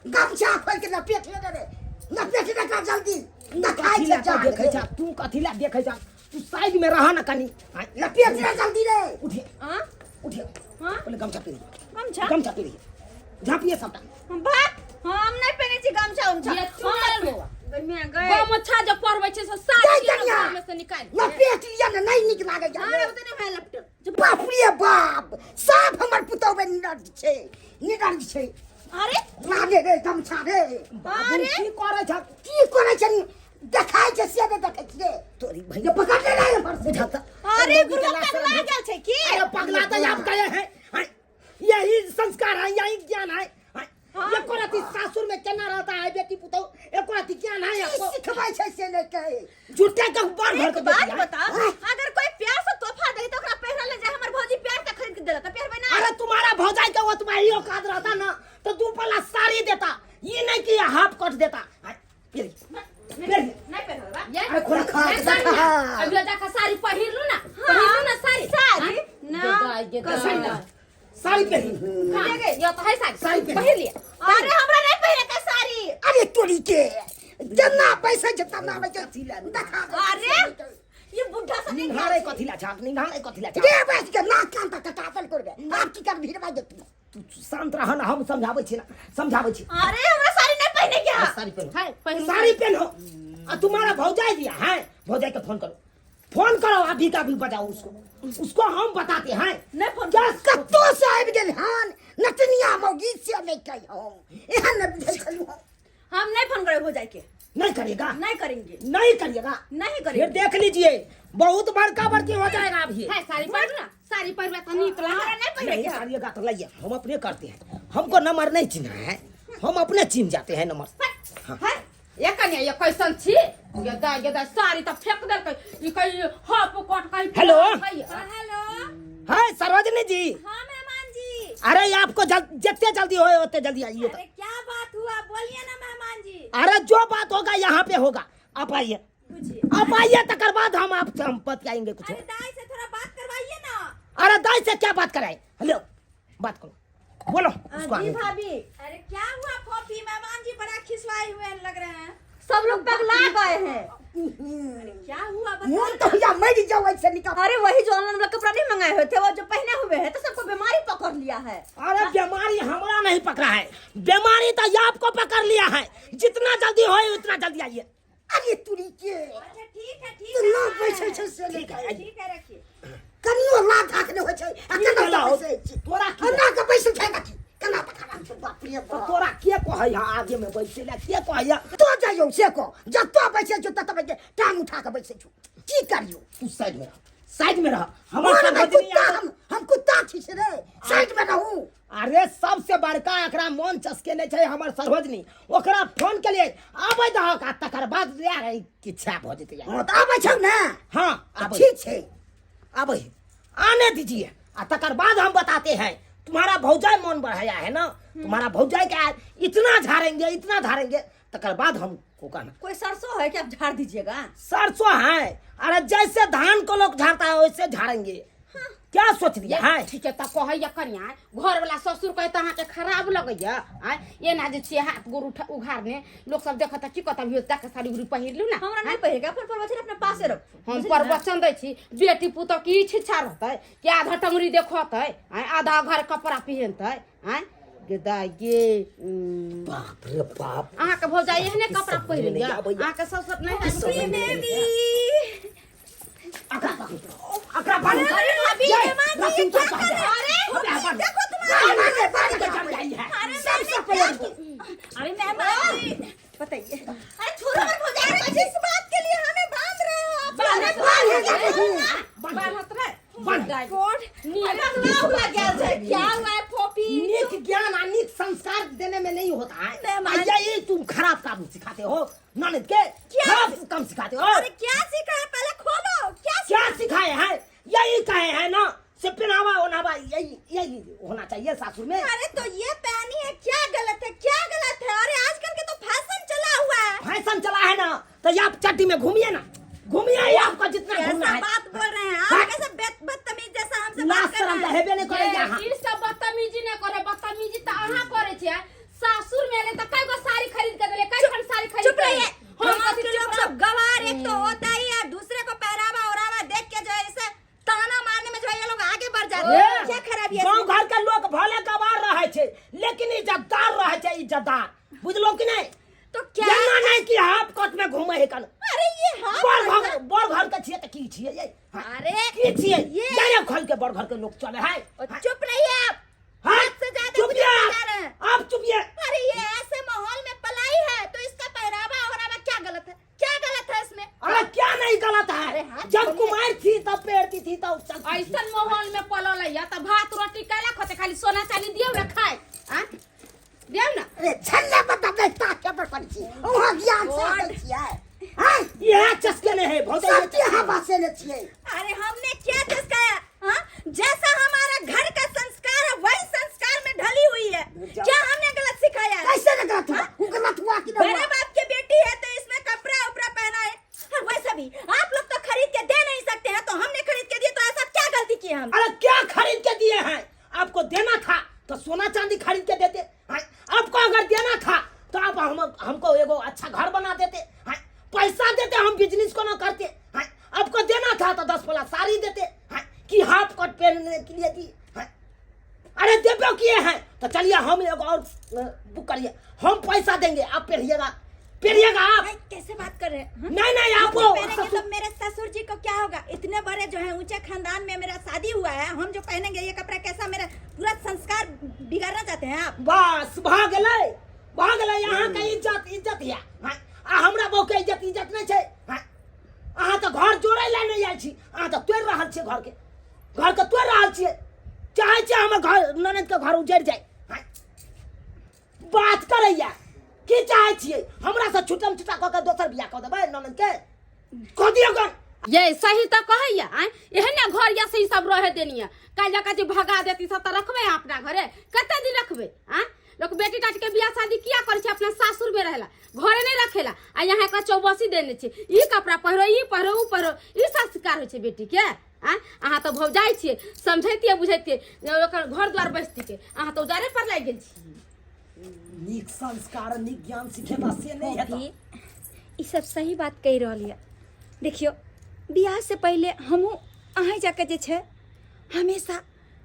गमछा खोल के लपेट ले रे, लपेट ले का जल्दी देखाइ कथी छै ला जान देखै छा तू? कथी ला देखै छा तू? साइड में रह ना कनी। हाँ, लपेट ले जल्दी रे। उठिए। हाँ? उठिए। हाँ? पहले गमछा पीरिए। गमछा? गमछा पीरिए, झाँपिए सबटा। बाप, हम नहीं पहने छी गमछा उमछा। ये चुड़ैल बौआ। गइमे गए। गमछा जब पढ़बै छै से साड़ी गई के कनिया। घर में से निकालि लपेट लिया ने, नहीं नीक लागै हाँ, छै। ओते नहीं भाई लपटल। बाप रे बाप, साफ हमर पुतहु बे निडर छै, निडर छै। अरे लागे रे गमछा रे। बाबू की करै छ? की करै छै देखाइ छै से नहि देखै छियै। तोरी ये पकड़ ले रे हमर से। बुझा त। अरे बुढ़वा पगला गेल छै की? अरे पगला तो आप गए हैं। हैं? यही संस्कार है, यही ज्ञान है। हैं? ये कोराती सासुर में केना रहता है बेटी पुतहु, ये कोराती ज्ञान है की आपको? सिखबै छै से नहि कहै। झूठे के ऊपर घर एक के बात बेटी है। बता, अगर कोई प्यार से तोहफा दे तो ओकरा पहिरल ले जाए। हमर भौजी प्यार से खरीद के देला त पहिरबै ना? अरे तुम्हारा भौजाई के वो तुम्हारी औकात रहता ना तो दू पल्ला साड़ी देता, ये नहीं कि हाफ कट देता। हैं? फिर नहीं पहिरल बा। ये अरे खोला खा ये साड़ी ना, अभी जाके साड़ी पहिर लू ना, पहिर लू ना साड़ी। साड़ी? हाँ? ना। गेदाई, गेदाई। साड़ी पहनी। हाँ, ये तो है साड़ी। साड़ी पहन। पहिर लिया। अरे हमरा नहीं पहिरे के साड़ी। अरे तोरी के जना पैसा जितना ना आबै छै देखा दे। अरे ये बुढ़ा सा नहीं। निहारे कथी ला झाक, निहारे कथी ला झाक? रे बैस के नाक कान तक कटा देल करबे। आब की कर भीड़वा जेतू? तू शांत रह ना, हम समझाबै छी ना, समझाबै छी। अरे हमरा साड़ी नहीं पहिने के है। साड़ी पहनो। है, पहिरू। साड़ी पहनो। आ तुम्हारा भौजाई दिया है, भौजाई के फोन करो, फोन करो अभी का अभी बजाओ उसको, उसको हम बताते हैं। नहीं फोन। क्या? कत्तो से आबि गेल हन नचनिया मौगी से नहि कही हम एहन नहि बुझै छलहुँ हम। हम नहीं फोन करे भौजाई के। नहीं करेगा? नहीं करेंगे। नहीं करिएगा? नहीं फिर करेंगे। देख लीजिए, बहुत बड़का बड़की हो जाएगा अभी। है साड़ी पहिरू ना, साड़ी पहिरबै तऽ नीक हमरा लागत। नहीं पहिरे नहीं के है। करिएगा तो लाइए, हम अपने करते हैं। हमको नंबर नहीं चिन्हा है, हम अपने चिन्ह जाते हैं नंबर। हाँ। है ये कन्या, ये कैसन छी? गेदा गेदा, साड़ी तऽ फेंक देलकै ई, कहीं हप कट कहीं। हेलो। हेलो। हाँ सरोजनी जी। हाँ मेहमान जी। अरे आपको जितने जल्दी हो उतने जल्दी आइए तो। अरे क्या बात हुआ, बोलिए ना मेहमान जी। अरे जो बात होगा यहाँ पे होगा, आप आइए। पूछिए। आप आइए तकर बाद हम आपसे हम बतियाएंगे कुछ। अरे दाई से थोड़ा बात करवाइए ना। अरे दाई से क्या बात कराए? हेलो, बात करो, बोलो उसको जी आने दो। भाभी। अरे क्या हुआ फोफी, मेहमान जी बड़ा खिसवाए हुए लग रहे हैं। सब लोग पगला गए हैं। अरे क्या हुआ मोन बताओ। तो होइया मरि जाओ ऐसे निकल। अरे वही जो ऑनलाइन वाला कपड़ा नहीं मंगाए हुए थे, वो जो पहने हुए हैं तो सबको बीमारी पकड़ लिया है। अरे बीमारी हमरा नहीं पकड़ा है, बीमारी तो ये आपको पकड़ लिया है। जितना जल्दी हो उतना जल्दी आइए। अरे तुरी के। अच्छा ठीक है, ठीक तो है। ना बैठे छै से नहि ठीक है, आइए। ठीक है, रखिए। कनियो लाज धाक नहि होइ छै आ की केना भेलौ? बैसै छै? तोरा की केना के बैसै छै देखी केना पकड़ा छै, बाप रे तो बाप। तोरा के कहै है आगे में बैसै ला? के कहै है? तो जाइयौ से कह, जतऽ बैसै छौ ततऽ बैसै, टांग उठा के बैसै छौ, की करियौ? तू साइड में रह, साइड में रह। हमर मोन में सरोजनी कुत्ता, हम कुत्ता छी से रे साइड में रहू। अरे सबसे बड़का एकरा मन चसके नहि छै हमर सरोजनी, ओकरा फोन के लिए आबै दहक आ तकर बाद ले रही किच्छा भऽ जेतै। हँ तऽ आबै छौ ने? हाँ आबै। ठीक छै। आबै, आने दीजिए आ तकर बाद हम बताते हैं। तुम्हारा भौजाई मन बढ़ाया है ना, तुम्हारा भौजाई के आज इतना झाड़ेंगे, इतना झाड़ेंगे, तकर बाद हमको कहना। कोई सरसों है कि आप झाड़ दीजिएगा? सरसों है? अरे जैसे धान को लोग झाड़ता है वैसे झाड़ेंगे। क्या सोच लिया है? ठीक है तऽ कहैया कनिया, घर वाला ससुर कहै तऽ अहाँके खराब लगैया आँय? एना जे छियै हाथ गोर उठा उघारने, लोक सब देखत की कहत? अभी जाके साड़ी उड़ी पहिर लू ना। हमरा नहीं पहिरे के, अपन प्रवचन अपने पासे रखू। हम प्रवचन दै छी, बेटी पुतोह की ई छिच्छा रहतै कि आधा टंगरी देखतै आँय, आधा घर कपड़ा पहिनतै आँय? गे दाइ गे। बाप रे बाप। अहाँके भौजाई एहने कपड़ा समझ में नहीं पहिरैया? आबैया। अहाँके ससुर नहि? बेबी। अकरा पकड़ो, अकरा बांधो। अरे भाभी, ये, मेहमान जी, रस्सी ये उतार क्या पकड़। कर रहे हैं? अरे, अबे, बांध। देखो तुम्हारा। बांध, बांध, बांध के जम जाई है। अरे सबसे मैंने पहले क्या रुको। की? अरे मेहमान जी बताइए। अरे छोड़ो हमर भौजाई। अरे किस बात के लिए हमें बांध रहे हो आप? बांध, अरे बांध, बांध, बांध, बान्हत रे। बांध। गॉड, पगला हुआ गेल छै। क्या हुआ है फोफी? नीक ज्ञान और नीक संस्कार देने में नहीं होता है। मेहमान- आ यही तुम खराब काम सिखाते हो ननद के, खराब काम सिखाते हो। अरे क्या सीखा है, पहले खोलो क्या। क्या सिखाए हैं? यही कहे हैं ना से पहनावा ओनावा, यही यही होना चाहिए सासुर में। अरे तो ये पहनी है, क्या गलत है? क्या गलत तो ये आप चड्डी में घूमिए ना, घूमिए ये आपको जितना घूमना कैसा है। बात बोल रहे हैं आप, हाँ? कैसे बदतमीज जैसा हमसे लाज बात कर शरम रहे तो हैं। हेबे नहीं करे ये यहाँ। ई सब बदतमीजी नहीं करे, बदतमीजी तो अहाँ करे छियै। सासुर में एलै तऽ कई गो साड़ी खरीद के देले, कई खन साड़ी खरीद चुप के रहिए। देले। हम हम कथी के चुप लोग रहब? सब गवार एक तो होता ही है, दूसरे को पहरावा ओढ़ावा देख के जो है इसे ताना मारने में जो है ये लोग आगे बढ़ जाते हैं। क्या खराबी है गांव इसमें? घर के लोग भले गवार रहे छे लेकिन इज्जतदार रहे छे, इज्जतदार, बुझलो कि नहीं? तो क्या एना नहीं कि हाफ कट में घूमे है कन। अरे ये हाफ बड़ कट घर, बड़ घर के छिए त की छिए ये? हाँ। अरे की छिए? ये जाने खोल के बड़ घर के लोग चले है। ओ, चुप रहिए आप। हाँ? हद से ज्यादा चुप कुछ ये बता रहे हैं। आप चुप ये। अरे ये ऐसे माहौल में पलाई है तो इसका पहरावा ओढ़ावा क्या गलत है? क्या गलत है इसमें? अरे क्या नहीं गलत है? अरे हाथ जब खोलिए। कुमार थी तब पहनती थी तब चलती थी। ऐसन माहौल में पलल है त भात रोटी कैला खते, खाली सोना चांदी दियौ ना खाए, आँ दियौ ना। अरे छल्ला बता दे ताके पर पड़ी छी वहां ज्ञान से आबै छियै। हैं? यह चस्के ने है बहुत सब के यहाँ बासे ले छियै। अरे हमने क्या चस्काया? हाँ? जैसा हमारा घर का संस्कार है वही संस्कार में ढली हुई है। क्या हमने गलत सिखाया है? कैसे न गलत हुआ? वो गलत हुआ कि ना बड़े हुआ? बाप की बेटी है तो इसमें कपड़ा उपड़ा पहना है। और वैसे भी आप लोग तो खरीद के दे नहीं सकते हैं, तो हमने खरीद के दिए तो ऐसा क्या गलती की हम? अरे क्या खरीद के दिए हैं? आपको देना था तो सोना चांदी खरीद के देते। हाँ? आपको अगर देना था तो आप हमको एगो अच्छा घर बना देते। हाँ? पैसा देते, हम बिजनेस को ना करते। हाँ? आपको देना था तो 10 पला साड़ी देते। हाँ? कि हाफ कट पहनने के लिए दी। हाँ? अरे देते किए हैं तो चलिए हम एगो और बुक करिए, हम पैसा देंगे, आप पहनिएगा, पहनिएगा आप। भाई, कैसे बात कर रहे हैं? हाँ? नहीं नहीं हम आपको जो पहनेंगे तो मेरे ससुर जी को क्या होगा? इतने बड़े जो है ऊंचे खानदान में मेरा शादी हुआ है, हम जो पहनेंगे ये कपड़ा कैसा, मेरा पूरा संस्कार बिगाड़ना चाहते हैं आप। बस भऽ गेलै, भऽ गेलै। अहाँ के इज्जत इज्जत या। हाँ? आ हमरा बहू के इज्जत इज्जत नहीं छै। हाँ? अहाँ तऽ घर जोड़ै लए नहि आयल छी, अहाँ तऽ तोड़ि रहल छियै घर के, घर के तोड़ि रहल छियै। चाहै छियै हमर घर ननद के घर उजड़ि जाय। हाँ? बात करैया की चाहै छियै? हमरा से छुटम छुटा कऽ के दोसर बियाह कऽ देबै ननद के? कऽ दियौ गन। ये सही तो कहैया, आँय एहने घर या से ई सब रहे देनिया, काल्हि जकाँ जे भगा देती सब तऽ रखबै अहाँ अपना घरे? कते दिन रखबै? आँय लोक बेटी टाटी के बियाह शादी किया करै छै? अपना सासुर में रहेला, घरे नहीं रखेला। आ यहाँ एकरा चौबसी देने छै, ई कपड़ा पहिरो, ई पहिरो, ऊ पहिरो, ई संस्कार होइ छै बेटी के? आँय अहाँ तऽ भौजाइ छियै, समझैतियै बुझैतियै ओकर घर द्वार बसती के, अहाँ तऽ उजारे पर लागि गेल छी। नीक संस्कार नीक ज्ञान सिखेता से नहीं हेतौ। अभी ई सब सही बात कहि रहल यऽ। देखियौ बियाह से पहिले हमहूँ अहाँ जाके जे छै हमेशा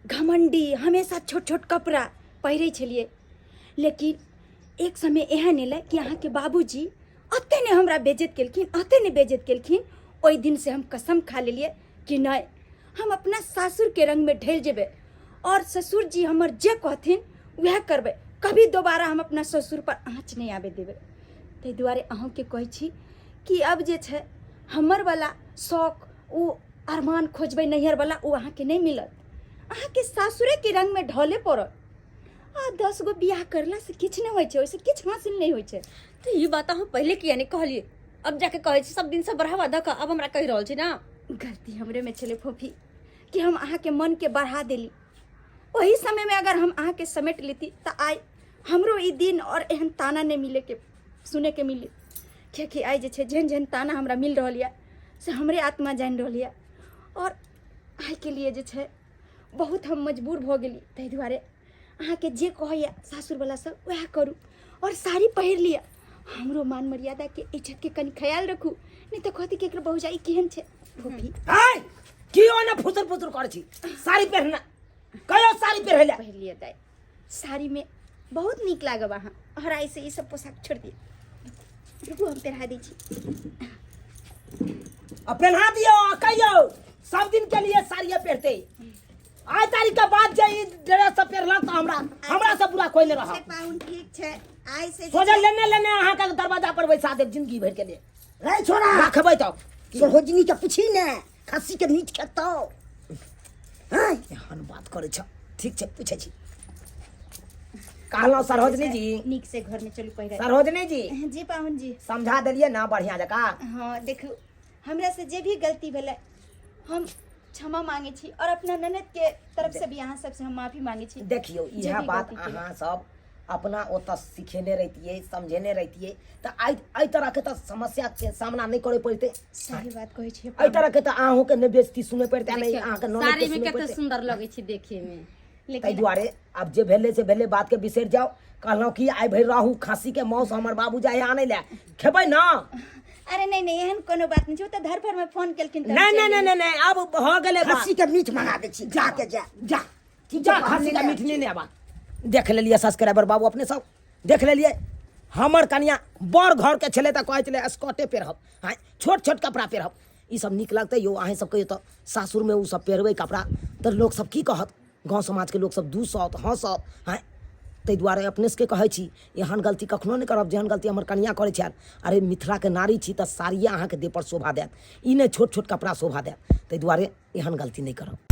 घमंडी, हमेशा छोट छोट कपड़ा पहिरै छलियै, लेकिन एक समय एहन एलै कि अहाँके बाबूजी एते नहि हमरा बेइज्जत केलखिन, एते नहि बेइज्जत केलखिन, ओहि दिनसँ हम कसम खा लेलियै कि नहि, हम अपना सासुरके रङ्गमे ढलि जेबै और ससुर जी हमर जे कहथिन वएह करबै, कभी दोबारा हम अपना ससुर पर आँच नहि आबै देबै। ताहि दुआरे अहूँके कहै छी कि अब जे छै हमरवला शौक ओ अरमान खोजबै नैहरवला ओ अहाँके नहि मिलत, अहाँके सासुरेके रङ्गमे ढले पड़त। आ 10 गो बियाह करलासँ किछु नहि होइ छै, ओहिसँ किछु हासिल नहि होइ छै। तऽ ई बात अहाँ पहिले किया नहि कहलियै? अब जाके कहै छी, सब दिनसँ बढ़ावा दऽ कऽ अब हमरा कहि रहल छी ने। गलती हमरेमे छलै फोफी कि हम अहाँके मनके बढ़ा देली। ओही समयमे अगर हम अहाँके समेट लेती तऽ आइ हमरो ई दिन और एहन ताना नहि मिलैके सुनैके मिले, कियाकि आइ जे छै जेहन जेहन ताना हमरा मिल रहल यऽ से हमरे आत्मा जानि रहल यऽ। और आइके लिए जे छै बहुत हम मजबूर भऽ गेली। ताहि दुआरे अहाँके जे कहैए सासुरवला सब वएह करू और साड़ी पहिर लिअ, हमरो मान मर्यादाके इज्जतके कनि ख्याल रखू, नहि तऽ कहती कि एकर भौजाई केहन छै। फोफी है की ओना फुसुर फुसुर करै छी? साड़ी पहिरना कहियो, साड़ी पहिरै लए पहिर लिअ दाइ, साड़ीमे बहुत नीक लागब अहाँ। और आइसँ ई सब पोशाक छोड़ि दिअ, रुकू हम पहिरा दै छी। आ पहना दियो आ कहियो सब दिन के लिए साड़िये पहिरते। आइ तारीख के बाद जे ई ड्रेस सब पहिरलक तऽ हमरा हमरा से बुरा कोई नहीं रहा। पाहुन ठीक छै, आइ से सोझे लेने लेने अहाँ के दरवाजा पर बैसा देब जिंदगी भर के लिए। रे छोरा रखबै तब सरोजनी के पूछी ने खस्सी के मीट खेतौ। हाँ एहन बात करै छ। ठीक छै पूछै छी। कहलहुँ सरोजनी जी नीक से घर में चलू पहिरा। सरोजनी जी जी पाहुन जी समझा देलियै ना बढ़िया जकाँ? हाँ देखू हमरा से जे भी गलती भेलै हम क्षमा मांगे छी और अपना ननद के तरफ से भी अहाँ सबसे हम माफी मांगे छी। देखियौ जे इएह भी बात गलती केलक। अहाँ सब अपना ओतऽ सिखेने रहितियै, समझेने रहितियै तऽ आइ एहि तरहके तऽ समस्याके सामना नहि करय पड़ितै। सही बात कहै छियै। एहि तरहके तऽ अहूँके नहि बेइज्जती सुनय पड़ितै, नहि अहाँके ननदके साड़ी में सुनय कते पड़ितै। सुंदर लगे छै देखे में। ताहि दुआरे आब जे भेलै से भेलै, बातके बिसरि जाउ। कहलहुँ कि आइ भरि रहू, खस्सीके माउस हमर बाबू जाइ आनै लए, खेबै ने? अरे नहीं नहीं, एहन कोनो बात नहीं छै, ओ तऽ धरफड़ में फोन केलखिन तऽ हम नहि चलि नहि नहि नहि, आब भऽ गेलै बात। खस्सी के मीट मंगा दै छी, जा के जा जा। ठीक, जा खस्सी का मीट नहीं आबा। देख लेलियै सब्सक्राइबर बाबू, अपने सब देख लेलियै, हमर कनिया बड़ घर के छलै तऽ कहै छलै स्कर्टे पेरहब, आँय छोट छोट कपड़ा पेरहब, ई सब नीक लगतै यौ? अहेँ सब कहियौ तऽ, सासुरमे ओ सब पेरबै कपड़ा तऽ लोक सब की कहत? गाँव समाजके लोक सब दूसत, हँसत, आँय? ताहि दुआरे अपने सबके कहै छी, एहन गलती कखनो नहि करब जेहन गलती हमर कनिया करै छथि। अरे मिथिलाके नारी छी तऽ साड़िए अहाँके देहपर शोभा देत, ई नहि छोट छोट कपड़ा शोभा देत। ताहि दुआरे एहन गलती नहि करब।